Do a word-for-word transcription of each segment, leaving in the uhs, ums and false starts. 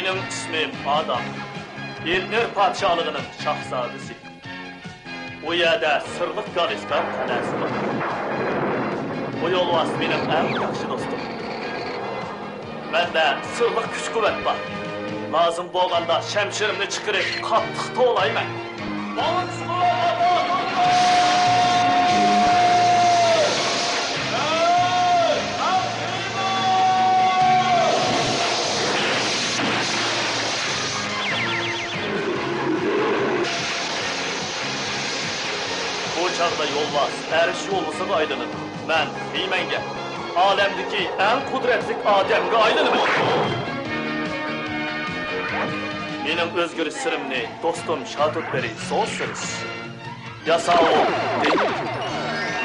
مېنىڭ ئىسمىم ئادام. ئېدنېر پادىشاھلىقىنىڭ شاھزادىسى. ئۇ يەردە سىرلىق گالىسكار قەلئەسى بار. بۇ يولۋاس مېنىڭ ئەڭ ياخشى دوستۇم. مەندە سىرلىق كۈچ-قۇۋۋەت بار. لازىم بولغاندا شەمشىرىمنى چىقىرىپ، قاتتىق توۋلايمەن. بۇ چاغدا يولۋاس ئەرش يولۋىسىغا ئايلىنىدۇ. مەن خىمەنگە، ئالەمدىكى ئەڭ قۇدرەتلىك ئادەمگە ئايلىنىمەن. مېنىڭ ئۆزگىرىش سىرىمنى دوستۇم شاتوتبېرى سوسىرىش، ياساۋۇل دېنى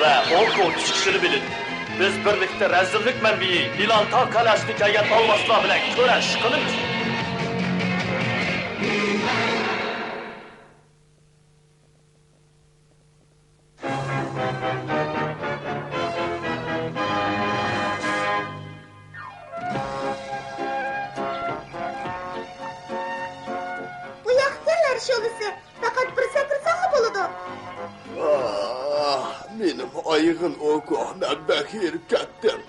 ۋە ئوكو ئۈچ كىشىلا بىلىدۇ. بىز بىرلىكتە رەزىللىك مەنبىيى ئىلانتا قەلئەسىدىن كەلگەن ئالۋاستىلار بىلەن كۈرەش قىلىمىز. بۇ ياققا كەل، ئەرش يولۋىسى. پەقەت بىر سەكرىسەڭلا بولىدۇ. ئاھ، مېنىڭ ئايىغىم ئوكۇ، مەن بەك ھېرىپ كەتتىم.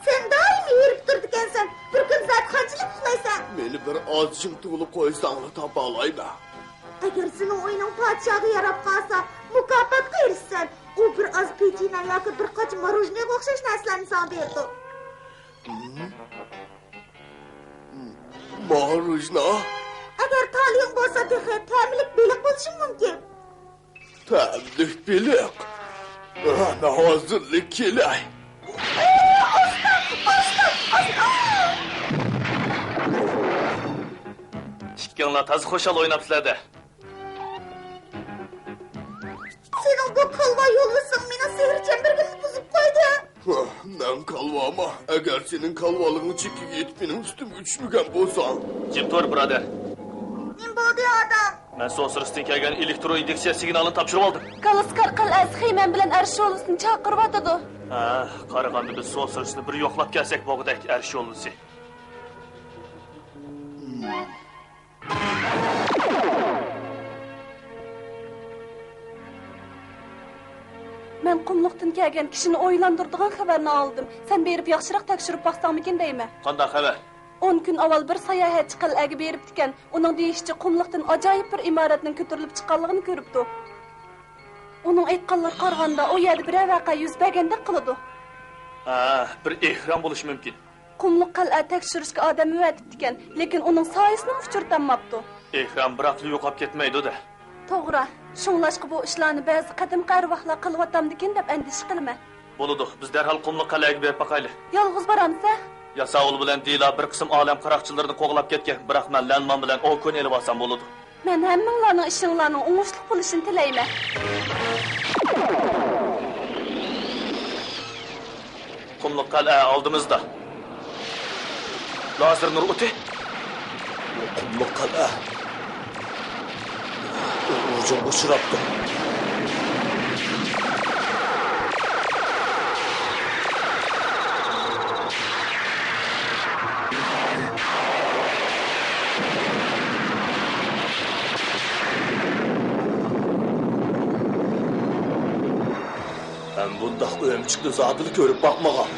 سەن دائىم ھېرىپ تۇرىدىكەنسەن. بىر كۈن زادى قانچىلىك ئۇخلايسەن؟ مېنى بىر ئاز جىم تۇرۇۋېلىپ قويساڭلا تاپالايمەن. ئەگەر سېنىڭ ئويۇنۇڭ پادىشاھقا ياراپ قالسا، مۇكاپاتقا ئېرىشىسەن. ئۇ بىر ئاز پېتىنە ياكى بىر قاچا ماروژنىغا ئوخشاش نەرسىلەرنى ساڭا بېرىدۇ. ماروژنا؟ ئەگەر تالىيىڭ بولسا، تېخى تەملىك بېلىق بولۇشۇڭ مۇمكىن. تەملىك بېلىق؟ ئاھ، مەن ھازىرلا كېلەي. ئاستا، ئاستا، ئاستا! ئىككىڭلار تازا خۇشال ئويناپسىلەر-دە. سېنىڭ بۇ كالۋا يولۋىسىڭ مېنىڭ سېھىر چەمبىرىكىمنى بۇزۇپ قويدى. ھە، مەن كالۋامۇ؟ ئەگەر سېنىڭ كالۋالىقىڭ چېكىگە يېتىپ مېنىڭ ئۈستۈمگە چۈشمىگەن بولساڭ. جىم تۇر، بۇرادەر. نېمە بولدى، ئادام؟ مەن سوسىرىستىن كەلگەن ئېلېكترو ئىندۇكسىيە سىگنالىنى تاپشۇرۇۋالدىم. گالىسكار قەلئەسى خىمەن بىلەن ئەرش يولۋىسىنى چاقىرىۋاتىدۇ. ھە، قارىغاندا بىز سوسىرىستنى بىر يوقلاپ كەلسەك بولغۇدەك، ئەرش يولۋىسى. مەن قۇملۇقتىن كەلگەن كىشىنى ئويلاندۇرىدىغان خەۋەرنى ئاڭلىدىم. سەن بېرىپ ياخشىراق تەكشۈرۈپ باقساڭمىكىن دەيمەن. قانداق خەۋەر؟ ئون كۈن ئاۋۋال بىر ساياھەتچى قەلئەگە بېرىپتىكەن. ئۇنىڭ دېيىشىچە، قۇملۇقتىن ئاجايىپ بىر ئىمارەتنىڭ كۆتۈرۈلۈپ چىققانلىقىنى كۆرۈپتۇ. ئۇنىڭ ئېيتقانلىرىغا قارىغاندا، ئۇ يەردە بىرەر ۋەقە يۈز بەرگەندەك قىلىدۇ. ھە، بىر ئېھرام بولۇشى مۇمكىن. قۇملۇق قەلئە تەكشۈرۈشكە ئادەم ئەۋەتىپتىكەن، لېكىن ئۇنىڭ سايىسىنىمۇ ئۇچرىتالماپتۇ. ئېھرام بىراقلا يوقاپ كەتمەيدۇ-دە. توغرا. شۇڭلاشقا بۇ ئىشلارنى بەزى قەدىمكى ئەرۋاھلار قىلىۋاتامدىكىن دەپ ئەندىشە قىلىمەن. بولىدۇ، بىز دەرھال قۇملۇق قەلئەگە بېرىپ باقايلى. يالغۇز بارامسەن؟ ياساۋۇل بىلەن دىلا بىر قىسىم ئالەم قاراقچىلىرىنى قوغلاپ كەتكەن، بىراق مەن لەنمان بىلەن ئوكۇنى ئېلىۋالسام بولىدۇ. مەن ھەممىڭلارنىڭ ئىشىڭلارنىڭ ئوڭۇشلۇق بولۇشىنى تىلەيمەن. قۇملۇق قەلئە ئالدىمىزدا. لازېر نۇر ئوتى. بۇ قۇملۇق قەلئە ھۇجۇمغا ئۇچراپتۇ. مەن بۇنداق ئۆمۈچۈكنى زادىلا كۆرۈپ باقمىغان.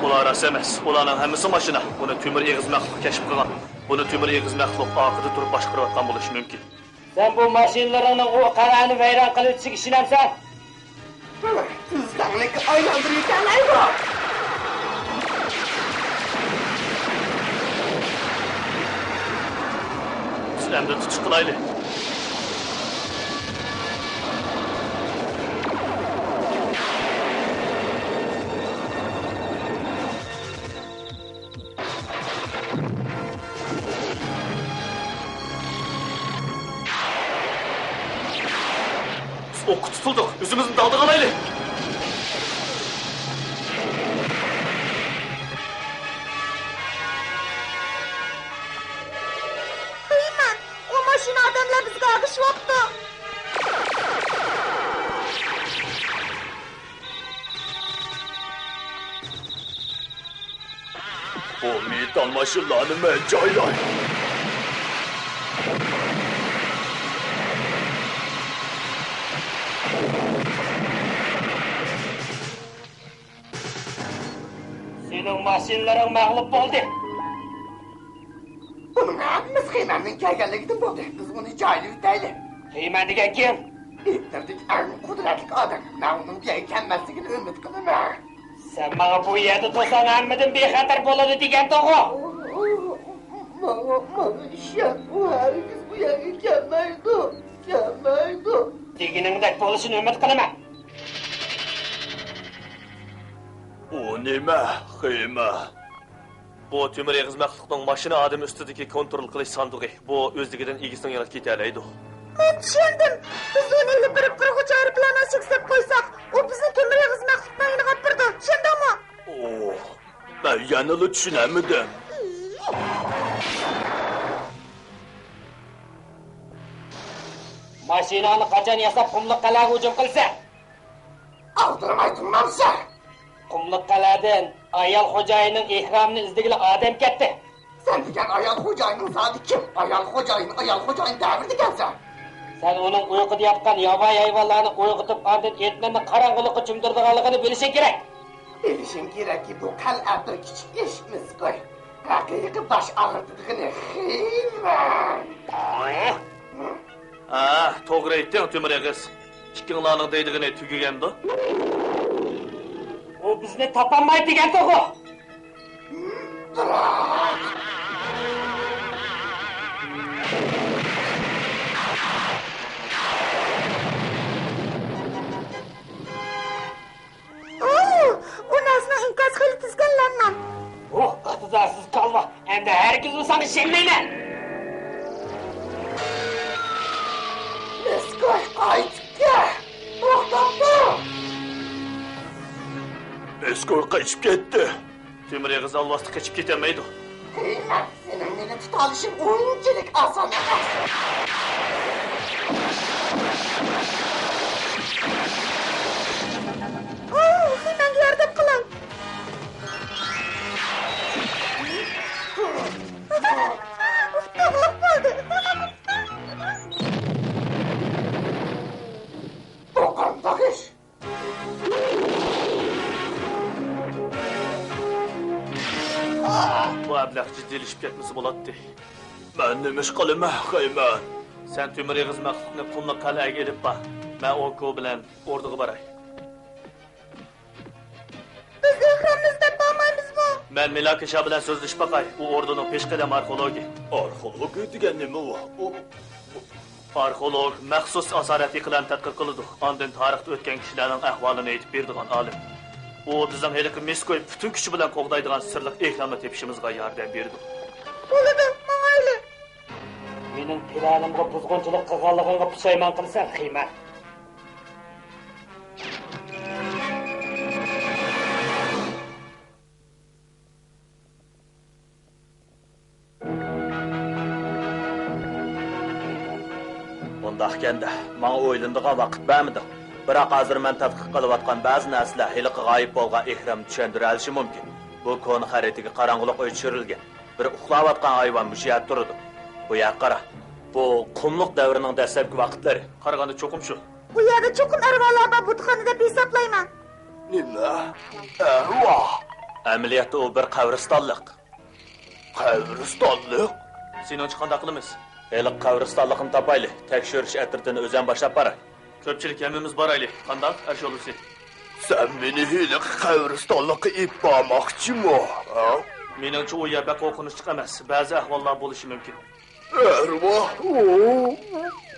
ئۇلار راست ئەمەس. ئۇلارنىڭ ھەممىسى ماشىنا. بۇنى تۆمۈر ئېغىز مەخلۇق كەشىپ قىلغان. بۇنى تۆمۈر ئېغىز مەخلۇق ئارقىدا تۇرۇپ باشقۇرۇۋاتقان بولۇشى مۇمكىن. سەن بۇ ماشىنىلىرىڭنىڭ ئۇ قەلئەنى ۋەيران قىلىۋېتىشىگە ئىشىنەمسەن؟ تۈزلەڭلىككە ئايلاندۇرۇۋېتەلەيدۇ. بىز ئەمدى تۇتۇش قىلايلى. بىز ئوققا تۇتۇلدۇق. ئۆزىمىزنى داغدىغا ئالايلى. قويىمەن. ئۇ ماشىنا ئادەملەر بىزگە ئەگىشىۋاپتۇ. بۇ مېتال ماشىنىلارنى مەن جايلاي. سېنىڭ ماشىنىلىرىڭ مەغلۇپ بولدى. بۇنىڭ ھەممىسى خېمەننىڭ كەلگەنلىكىدىن بولدى. بىز ئۇنى جايلىۋېتەيلى. خېمەن دېگەن كىم؟ ئېتىردىكى ئەڭ قۇدرەتلىك ئادەم. مەن ئۇنىڭ بۇ يەرگە كەلمەسلىكىنى ئۈمىد قىلىمەن. سەن ماڭا بۇ يەردە تۇرساڭ ھەممىدىن بىخەتەر بولىدۇ دېگەنتىغۇ؟ ماڭا، ماڭا ئىشەن، ئۇ ھەرگىز بۇ يەرگە كەلمەيدۇ، كەلمەيدۇ. دېگىنىڭدەك بولۇشىنى ئۈمىد قىلىمەن. ئۇ نېمە؟ خېمە؟ بۇ تۆمۈر ئېغىز مەخلۇقنىڭ ماشىنا ئادىمى ئۈستىدىكى كونترول قىلىش ساندۇقى. بۇ ئۆزلۈكىدىن ئىگىسىنىڭ يېنىغا كېتەلەيدۇ. مەن چۈشەندىم. بىز ئۇنى ئېلىپ بېرىپ قىرغۇچ ئايروپىلان ئاشىكىسىغا قويساق، ئۇ بىزنى تۆمۈر ئېغىز مەخلۇقنىڭ يېنىغا ئاپىرىدۇ. چۈشەندىڭمۇ؟ ئوھ، مەن يەنىلا چۈشىنەلمىدىم. ماشىناڭنى قاچان ياساپ، قۇملۇق قەلئەگە ھۇجۇم قىلىسەن؟ ئالدىرىماي تۇرمامسەن؟ قۇملۇق قەلئەدىن ئايال خوجايىننىڭ ئېھرامىنى ئىزدىگىلى ئادەم كەتتى. سەن دېگەن ئايال خوجايىننىڭ زادى كىم؟ ئايال خوجايىن، ئايال خوجايىن دەۋر دېگەنسەن. سەن ئۇنىڭ ئۇيقۇدا ياتقان ياۋايى ھايۋانلارنى ئويغىتىپ، ئاندىن ئېتلىرىنى قاراڭغۇلۇققا چۆمدۈرىدىغانلىقىنى بىلىشىڭ كېرەك. بىلىشىڭ كېرەككى، بۇ قەلئە بىر كىچىك ئىش، مىسكوي. ھەقىقىي باش ئاغرىتىدىغىنى خېمەن. ھە، توغرا ئېيتتىڭ، تۆمۈر ئېغىز. ئىككىڭلارنىڭ دەيدىغىنى تۈگىگەندۇ؟ ئۇ بىزنى تاپالمايدۇ دېگەنتىغۇ؟ ئۇ، ئۇ نەرسىنىڭ ئىنكاسى خېلى تېزكەن، لەننان. ئۇ ئىقتىدارسىز كالۋا. ئەمدى ھەرگىزمۇ ساڭا ئىشەنمەيمەن. مىسكوي قايتىپ كەل. توختاپ تۇر. مىسكوي قېچىپ كەتتى. تۆمۈر ئېغىز ئالۋاستى قېچىپ كېتەلمەيدۇ. ھېي، مەن سېنىڭ مېنى تۇتالىشىڭ ئۇنچىلىك ئاسان ئەمەس. ئۇ، خېمەنگە ياردەم قىلاي. ئۇ تۇغلۇق بولدى. بۇ قانداق ئىش؟ بۇ ئەبلەخ جىددىيلىشىپ كەتمىسە بولاتتى. مەن نېمە ئىش قىلىمەن، خېمەن؟ سەن تۆمۈر ئېغىز مەخلۇقنى قۇملۇق قەلئەگە ئېلىپ بار. مەن ئوكو بىلەن ئوردىغا باراي. بىز ئېھرامنى ئىزدەپ بارمايمىزمۇ؟ مەن مىلاكىشا بىلەن سۆزلىشىپ باقاي. ئۇ ئوردىنىڭ پېشقەدەم ئارخېئولوگى. ئارخېئولوگى دېگەن نېمە ئۇ؟ ئۇ، ئۇ ئارخېئولوگ مەخسۇس ئاسارەت يىقىنلارنى تەتقىق قىلىدۇ. ئاندىن تارىختا ئۆتكەن كىشىلەرنىڭ ئەھۋالىنى ئېيتىپ بېرىدىغان ئالىم. ئۇ بىزنىڭ ھېلىقى مىسكوي پۈتۈن كۈچى بىلەن قوغدايدىغان سىرلىق ئېھرامنى تېپىشىمىزغا ياردەم بېرىدۇ. بولىدۇ، ماڭايلى. مېنىڭ پىلانىمغا بۇزغۇنچىلىق قىلغانلىقىڭغا پۇشايمان قىلىسەن، خېمەن. ئۇنداقكەندە، ماڭا ئويلىنىدىغان ۋاقىت بەرمىدىڭ. بىراق ھازىر مەن تەتقىق قىلىۋاتقان بەزى نەرسىلەر ھېلىقى غايىب بولغان ئېھرامنى چۈشەندۈرەلىشى مۇمكىن. بۇ كونا خەرىتىگە قاراڭغۇلۇق ئۆيدە چۈشۈرۈلگەن. بىر ئۇخلاۋاتقان ھايۋان مۇشۇ يەردە تۇرىدۇ. بۇ يەرگە قارا. بۇ قۇملۇق دەۋرىنىڭ دەسلەپكى ۋاقىتلىرى. قارىغاندا چوقۇم شۇ. بۇ يەردە چوقۇم ئەرۋالار بار بۇتخانا دەپ ھېسابلايمەن. نېمە؟ ئەرۋا؟ ئەمەلىيەتتە ئۇ بىر قەبرىستانلىق. قەبرىستانلىق؟ سېنىڭچە قانداق قىلىمىز؟ ھېلىقى قەبرىستانلىقنى تاپايلى. تەكشۈرۈش ئەترىتىنى ئۆزۈم باشلاپ باراي. كۆپچىلىك ھەممىمىز بارايلى. قانداق، ئەرشولىسى؟ سەن مېنى ھېلىقى قەبرىستانلىققا ئېلىپ بارماقچىمۇ، ھە؟ مېنىڭچە ئۇ يەر بەك قورقۇنچلۇق ئەمەس. بەزى ئەھۋاللار بولۇشى مۇمكىن. ئەرۋاھ!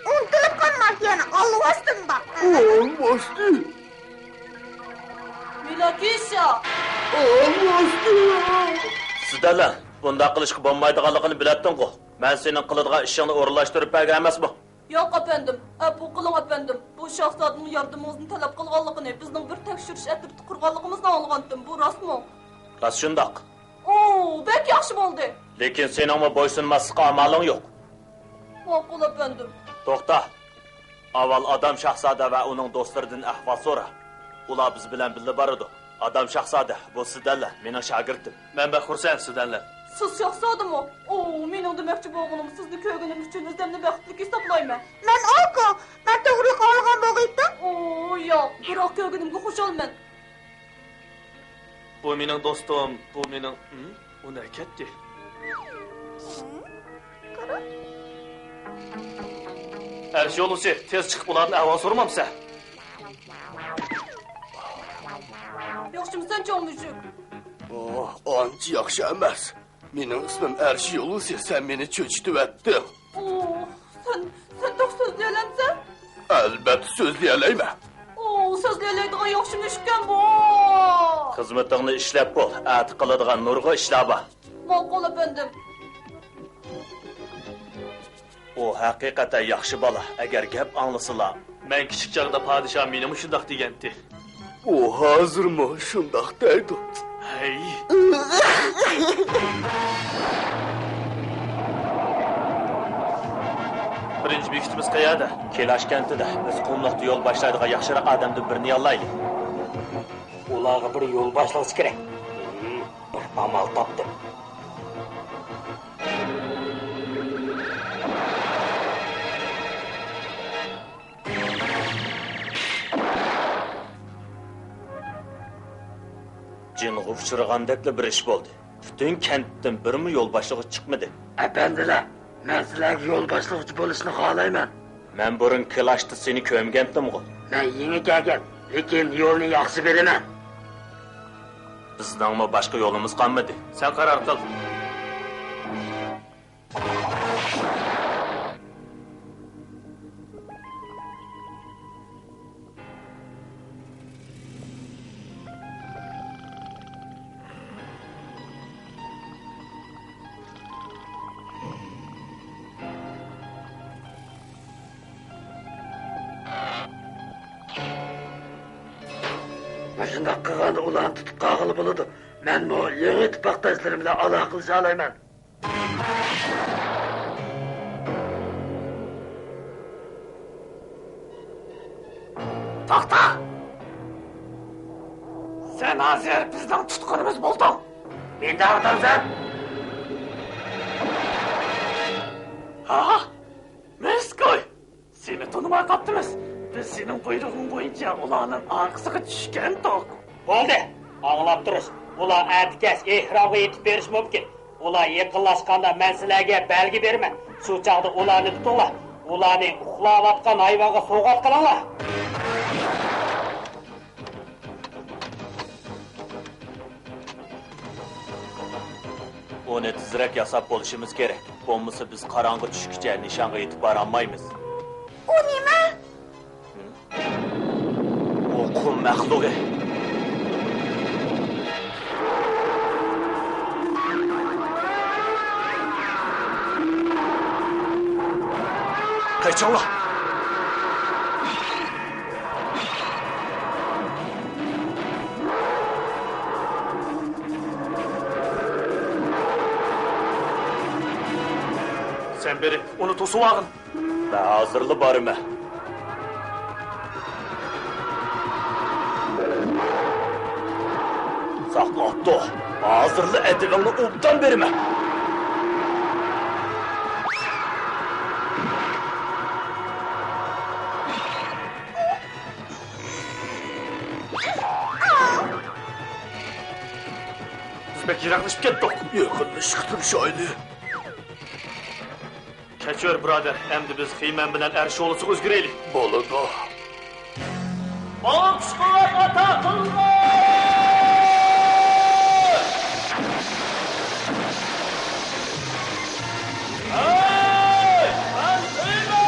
ئۇنتۇلۇپ قالما، يەنە ئالۋاستىڭ بار. ئالۋاستى! مىلاكىشا! ئالۋاستى! سىدەلە، بۇنداق قىلىشقا بولمايدىغانلىقىنى بىلەتتىڭغۇ؟ مەن سېنىڭ قىلىدىغان ئىشىڭنى ئورۇنلاشتۇرۇپ بەرگەن ئەمەسمۇ؟ ياق، ئەپەندىم. ئەپۇ قىلىڭ، ئەپەندىم. بۇ شاھزادىنىڭ ياردىمىڭىزنى تەلەپ قىلغانلىقىنى بىزنىڭ بىر تەكشۈرۈش ئەترىتى قۇرغانلىقىمىزنى ئاڭلىغانتىم. بۇ راستمۇ؟ راست شۇنداق. ئۇ، بەك ياخشى بولدى. لېكىن سېنىڭمۇ بويسۇنماسلىققا ئامالىڭ يوق. ماقۇل، ئەپەندىم. توختا. ئاۋۋال ئادام شاھزادە ۋە ئۇنىڭ دوستلىرىدىن ئەھۋال سورا. ئۇلار بىز بىلەن بىللە بارىدۇ. ئادام شاھزادە، بۇ سىدەنلەر مېنىڭ شاگىرتىم. مەن بەك خۇرسەن، سىدەنلەر. سىز شاھزادىمۇ؟ ئو، مېنىڭ دېمەكچى بولغىنىم، سىزنى كۆرگىنىم ئۈچۈن ئۆزۈمنى بەختلىك ھېسابلايمەن. مەن ئاكا، مەن توغرا ئاڭلىغان بولغىيتتىم. ئو، ياق، بىراق كۆرگىنىمگە خۇشالمەن. بۇ مېنىڭ دوستۇم، بۇ مېنىڭ، ھىم؟ ئۇ نەگە كەتتى؟ قارا. ئەرش يولۋىسى، تېز چىقىپ ئۇلاردىن ئەھۋال سورىمامسەن؟ ياخشىمۇسەن، چوڭ مۈشۈك؟ ئوھ، ئانچە ياخشى ئەمەس. مېنىڭ ئىسمىم ئەرش يولۋىسى، سەن مېنى چۆچۈتۈۋەتتىڭ. ئوھ، سەن، سەن توق سۆزلىيەلەمسەن؟ ئەلبەتتە سۆزلىيەلەيمەن. ئوھ، سۆزلىيەلەيدىغان ياخشى مۈشۈككەن بۇ! خىزمىتىڭنى ئىشلەپ بول، ئەتە قىلىدىغان نۇرغۇن ئىشلار بار. ماقۇل، ئەپەندىم. ئۇ ھەقىقەتەن ياخشى بالا، ئەگەر گەپ ئاڭلىسىلا. مەن كىچىك چاغدا پادىشاھ مېنىمۇ شۇنداق دېگەنتى. ئۇ ھازىرمۇ شۇنداق دەيدۇ. ھەي! بىرىنچى بېكىتىمىز قەيەردە؟ كېلاش كەنتىدە. بىز قۇملۇقتا يول باشلايدىغان ياخشىراق ئادەمدىن بىرنى ياللايلى. ئۇلارغا بىر يول باشلىغۇچى كېرەك. ھىم، بىر ئامال تاپتىم. جىنغا ئۇچرىغاندەكلا بىر ئىش بولدى. پۈتۈن كەنتتىن بىرمۇ يول باشلىغۇچى چىقمىدى. ئەپەندىلەر، مەن سىلەرگە يول باشلىغۇچى بولۇشنى خالايمەن. مەن بۇرۇن كىلاشتا سېنى كۆرمىگەنتىمغۇ؟ مەن يېڭى كەلگەن، لېكىن يولنى ياخشى بىلىمەن. بىزنىڭمۇ باشقا يولىمىز قالمىدى. سەن قارار قىل. مۇشۇنداق قىلغاندا ئۇلارنى تۇتۇپ قالغىلى بولىدۇ. مەنمۇ يېڭى ئىتتىپاقداشلىرىم بىلەن ئالاقىلىشالايمەن. توختا! سەن ھازىر بىزنىڭ تۇتقۇنىمىز بولدۇڭ. مېنى دەۋاتامسەن؟ ھا؟ مىسكوي! سېنى تونۇماي قاپتىمىز. بىز سېنىڭ بۇيرۇغۇڭ بويىچە ئۇلارنىڭ ئارقىسىغا چۈشكەنتۇق. بولدى، ئاڭلاپ تۇرۇش. ئۇلار ئەتە كەچ ئېھرامغا يېتىپ بېرىشى مۇمكىن. ئۇلار يېقىنلاشقاندا مەن سىلەرگە بەلگە بېرىمەن. شۇ چاغدا ئۇلارنى تۇتۇڭلار. ئۇلارنى ئۇخلاۋاتقان ھايۋانغا سوۋغات قىلىڭلار. ئۇنى تېزرەك ياساپ بولۇشىمىز كېرەك. بولمىسا بىز قاراڭغۇ چۈشكىچە نىشانغا يېتىپ بارالمايمىز. ئۇ نېمە؟ ئۇ قۇم مەخلۇقى. قېچىڭلار! سەن بېرىپ ئۇنى توسۇۋالغىن. مەن ھازىرلا بارىمەن. ساقلاپ تۇر. ھازىرلا ئەدىپىڭنى ئوبدان بېرىمەن. بىز بەك يىراقلىشىپ كەتتۇق. يېقىنلىشىشقا تىرىشايلى. كەچۈر، بۇرادەر. ئەمدى بىز خېمەن بىلەن ئەرش يولىسىغا ئۆزگىرەيلى. بولىدۇ. ماڭا كۈچ-قۇۋۋەت ئاتا قىلغىن! ھەي، مەن خېمەن!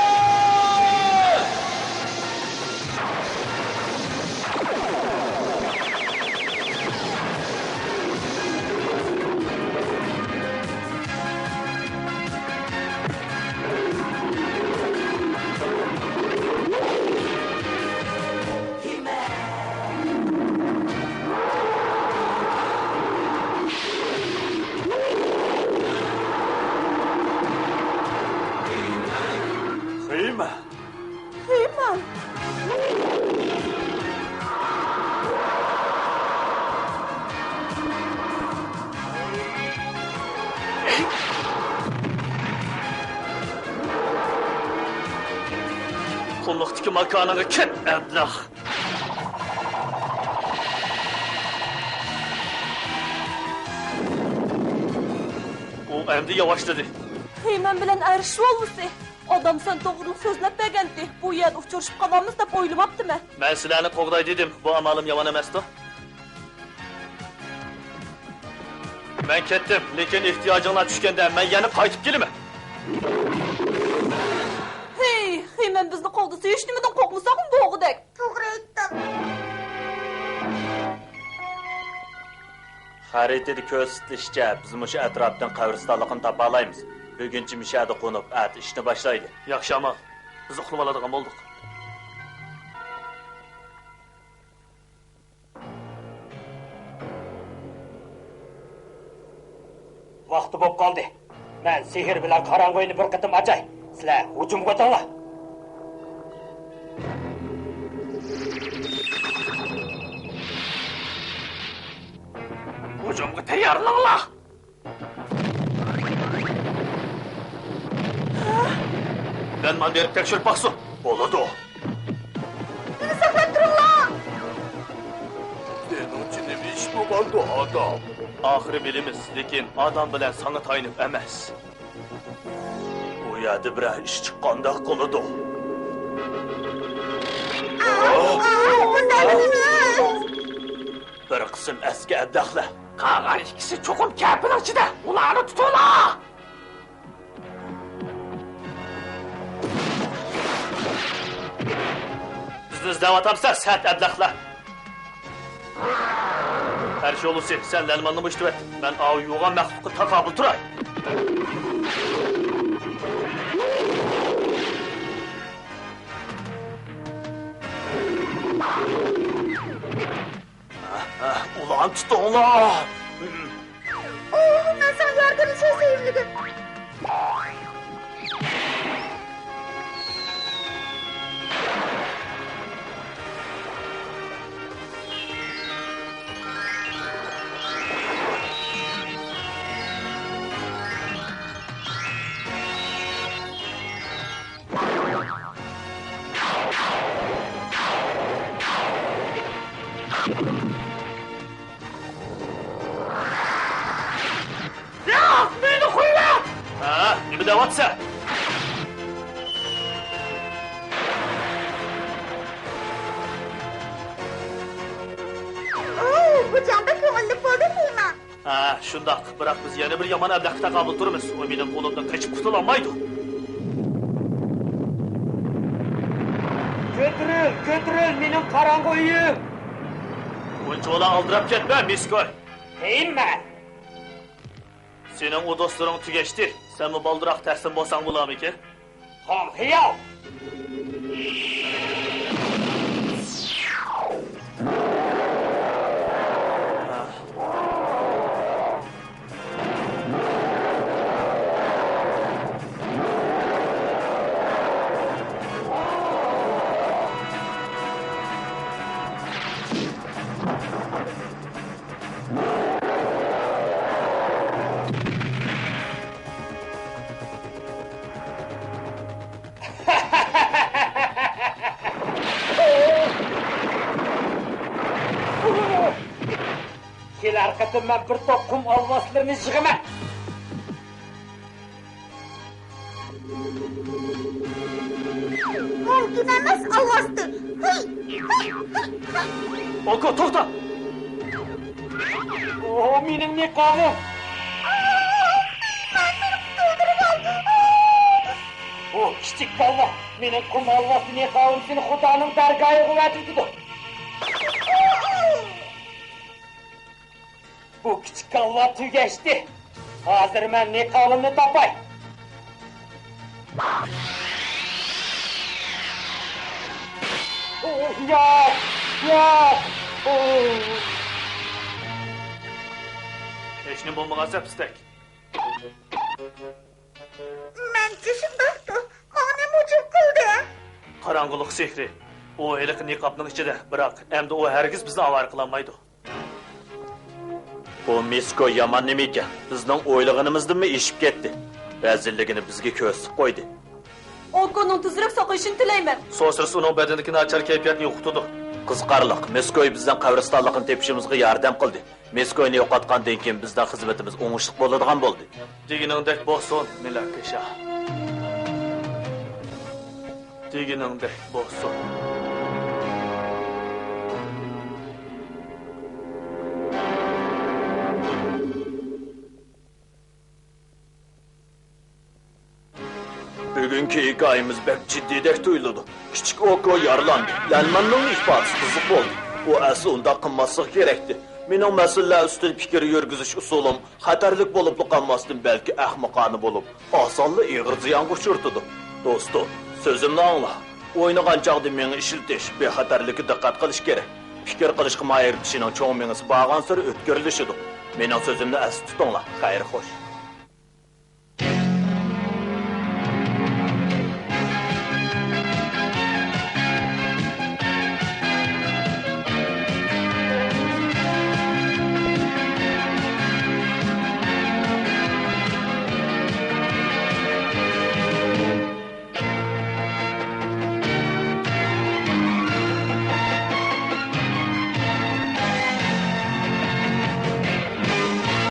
ماكانىڭغا كەت، ئەبلەخ! ئۇ ئەمدى ياۋاشلىدى. خېمەن بىلەن ئەرش ۋالۋىسى، ئادام سەن توغرىلىق سۆزلەپ بەرگەنتى، بۇ يەردە ئۇچرىشىپ قالارمىز دەپ ئويلىماپتىمەن. مەن سىلەرنى قوغداي دېدىم، بۇ ئامالىم يامان ئەمەستۇ؟ مەن كەتتىم، لېكىن ئېھتىياجىڭلار چۈشكەندە مەن يەنە قايتىپ كېلىمەن. ھېي، خېمەن بىزنى قوغدىسا ھېچنېمىدىن قورقمىساقمۇ بولغۇدەك. توغرا ئېيتتىڭ. خەرىتىدە كۆرسىتىلىشىچە، بىز مۇشۇ ئەتراپتىن قەبرىستانلىقنى تاپالايمىز. بۈگۈنچە مۇشۇ يەردە قونۇپ، ئەتە ئىشنى باشلايلى. ياخشى ئامال. بىز ئۇخلىۋالىدىغان بولدۇق. ۋاقتى بولۇپ قالدى. مەن سېھىر بىلەن قاراڭغۇ ئۆينى بىر قېتىم ئاچاي. سىلەر ھۇجۇمغا ئۆتۈڭلار. ھۇجۇمغا تەييارلىنىڭلار! مەن مانا بېرىپ تەكشۈرۈپ باقسۇن. بولىدۇ. مېنى ساقلاپ تۇرۇڭلار! سېنىڭچە نېمە ئىش بولغاندۇ، ئادام؟ ئاخىرى بىلىمىز، لېكىن ئادام بىلەن ساڭا تايىنىپ ئەمەس. ئۇ يەردە بىرەر ئىش چىققاندەك قىلىدۇ. بىر قىسىم ئەسكى ئەبلەخلەر. قالغان ئىككىسى چوقۇم كەپىنىڭ ئىچىدە. ئۇلارنى تۇتۇڭلار! بىزنى ئىزدەۋاتامسىلەر، سەت ئەبلەخلەر؟ ئەرش يولۋىسى، سەن لەلماننى مۇشتۇۋەت. مەن ئاۋۇ يوغان مەخلۇققا تاقابىل تۇراي. ئۇلارنى تۇتۇڭلار! ئوھ، مەن ساڭا ياردەملىشەي، سېھىرلىگۈر. ياق، مېنى قويۇۋەت! ھە، نېمە دەۋاتىسەن؟ ئوو، بۇ جەڭ بەك كۆڭۈللۈك بولدى، تېما. ھە، شۇنداق. بىراق بىز يەنە بىر يامان ئەبلەخكە تاقابىل تۇرىمىز. ئۇ مېنىڭ قولۇمدىن قېچىپ قۇتۇلالمايدۇ. كۆتۈرۈل، كۆتۈرۈل، مېنىڭ قاراڭغۇ ئۆيۈم! ئۇنچىۋالا ئالدىراپ كەتمە، مىسكوي! ھېي، مەن! سېنىڭ ئۇ دوستلىرىڭ تۈگەشتى. سەنمۇ بالدۇراق تەسلىم بولساڭ بولارمىكىن؟ خام خىيال! كېلەر قېتىم مەن بىر توپ قۇم ئالۋاستىلىرىنى يىغىمەن. ھە، دېمەمەس، ئالۋاستى. ھەي، ھەي، ھەي، ھەي. ئوكو، توختا! ئو، مېنىڭ نىقابىم! ئاھ، مەن سېنى قۇتۇلدۇرۇۋالدىم. ئاھ! ئۇ كىچىك بالىلار، مېنىڭ قۇم ئالۋاستى نىقابىم سېنى خۇدانىڭ دەرگاھىغا ۋەدە ئېتىدۇ. بۇ كىچىك كاللا تۈگەشتى. ھازىر مەن نىقابىمنى تاپاي. ياق! ياق! ھېچنېمە بولمىغان سەپسىتەك. مەنچە شۇنداقتۇ. ماڭا نېمە ھۇجۇم قىلدى؟ قاراڭغۇلۇق سېھرى. ئۇ ھېلىقى نىقابنىڭ ئىچىدە، بىراق ئەمدى ئۇ ھەرگىز بىزنى ئاۋارە قىلالمايدۇ. بۇ مىسكو يامان نېمە ئىكەن؟ بىزنىڭ ئويلىغىنىمىزدىنمۇ ئېشىپ كەتتى. رەزىللىكىنى بىزگە كۆرسىتىپ قويدى. ئوكونىڭ تېزرەك ساقىيىشىنى تىلەيمەن. سوسرىس ئۇنىڭ بەدىنىدىكى ناچار كەيپىياتنى يوقىتىدۇ. قىزىقارلىق، مىسكوي بىزنىڭ قەبرىستانلىقنى تېپىشىمىزغا ياردەم قىلدى. مىسكوينى يوقاتقاندىن كېيىن بىزنىڭ خىزمىتىمىز ئوڭۇشلۇق بولىدىغان بولدى. دېگىنىڭدەك بولسۇن، مىلاكىشا. دېگىنىڭدەك بولسۇن. بۈگۈنكى ھېكايىمىز بەك جىددىيدەك تۇيۇلىدۇ. كىچىك ئوكو يارىلاندى. لەنمەننىڭ ئىپادىسى قىزىق بولدى. ئۇ ئەسلى ئۇنداق قىلماسلىقى كېرەكتى. مېنىڭ مەسىلىلەر ئۈستىدە پىكىر يۈرگۈزۈش ئۇسۇلۇم خەتەرلىك بولۇپلا قالماستىن، بەلكى ئەخمىقانە بولۇپ، ئاسانلا ئېغىر زىيانغا ئۇچرىتىدۇ. دوستۇم، سۆزۈمنى ئاڭلا. ئوينىغان چاغدا مېڭە ئىشلىتىش، بىخەتەرلىككە دىققەت قىلىش كېرەك. پىكىر قىلىشقا ماھىر كىشىنىڭ چوڭ مېڭىسى بارغانسېرى ئۆتكۈرلىشىدۇ. مېنىڭ سۆزۈمنى ئەستە تۇتۇڭلار. خەير خوش.